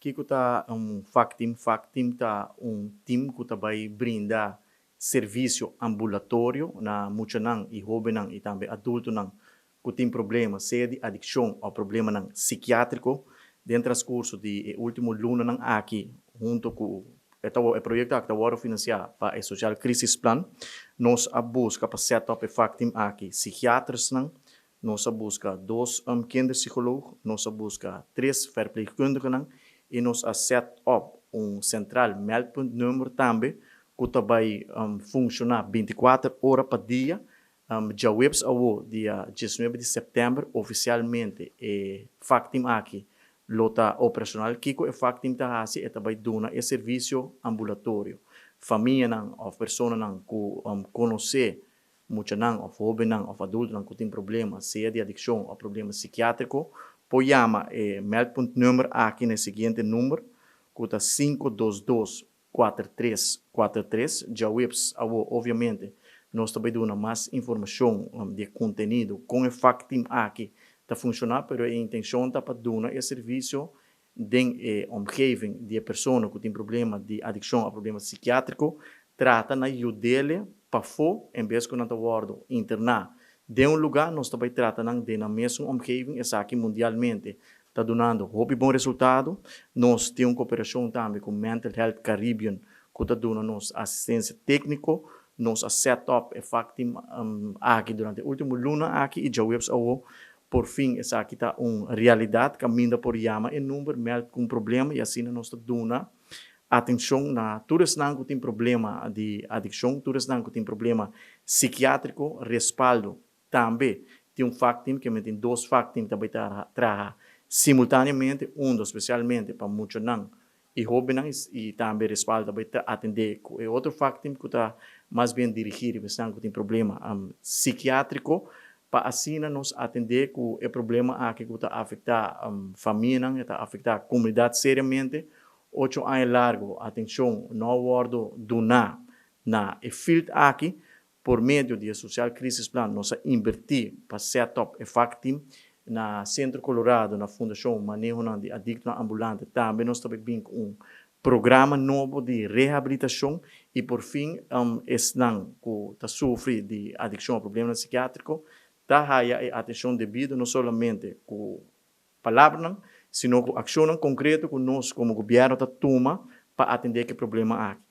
Kiko ta un vakteam? Vakteam ta un team ku ta bai brinda servisio ambulatorio na muchanan i hóbennan i tambe adultonan ku tin problema, sea di adikshon òf problemanan sikiátriko. Den transkurso di e último lunanan aki, huntu ku e proyekto aki ta wòrdu finansiá pa e Social Crisis Plan, nos a buska pa set up e vakteam aki psikiatersnan, nos a buska dos kinderpsycholoog, nos a buska tres verpleegkundigenan i nos a set up un centraal meldpuntnummer tambe ku ta bai funshoná 24 ora pa dia. Djaweps awo, dia 19 di sèptèmber, ofisialmente e vakteam aki lo ta operashonal. Kiko e vakteam ta hasi? E ta bai duna e servisio ambulatorio. Famianan òf personanan ku konosé muchanan òf hóbennan òf adultonan ku tin problema, sea di adikshon òf problema sikiátriko, por yama e meldpuntnummer aki na e siguiente number, ku ta 522 4343. Djaweps awo, obviamente, nos ta bai duna mas informashon di kontenido kon e vakteam aki ta funshoná, pero e intenshon ta pa duna e servisio den e omgeving di e persona ku tin problema di adikshon òf problema sikiátriko, trata na yud'é pafó en bes ku nan ta wòrdu interná den un lugá, nos ta bai trata nan den nan mesun omgeving. Esaki mundialmente ta dunando hopi bon resultado. Nos tin un kooperashon tambe ku Mental Health Caribbean, ku ta duna nos asistensia tékniko. Nos a set up e vakteam aki durante e último luna aki i djaweps awo por fin esaki ta un realidat, kaminda por yama e number, meld ku un problema i asina nos ta duna atenshon na tur esnan ku tin problema di adikshon, tur esnan ku tin problema sikiátriko, respaldo. Tambe tin un vakteam, ku tin dos vakteam tambe ta traha simultáneamente, un spesialmente pa muchanan i hóbennan i tambe respaldo tambe ta atendé ku e otro vakteam ku ta mas bien dirigí riba esnan ku tin problema sikiátriko, pa asina nos atendé ku e problema aki ku ta afektá famianan, ta afektá komunidat seriamente. 8 aña largu atenshon no a wòrdu duná na e field aki. Por medio di Social Crisis Plan nos a invertí pa set up e vakteam na Sentro Colorado, na Fundashon Maneho di Adikto Ambulante. Tambe nos tambe bin ku un programa nobo di rehabilitashon i por fin esnan ku ta sufri di adikshon òf problema sikiátriko ta haya e atenshon debido, no solamente ku palabra, sino ku akshon konkreto ku nos komo gobièrnu ta tuma pa atendé e problema aki.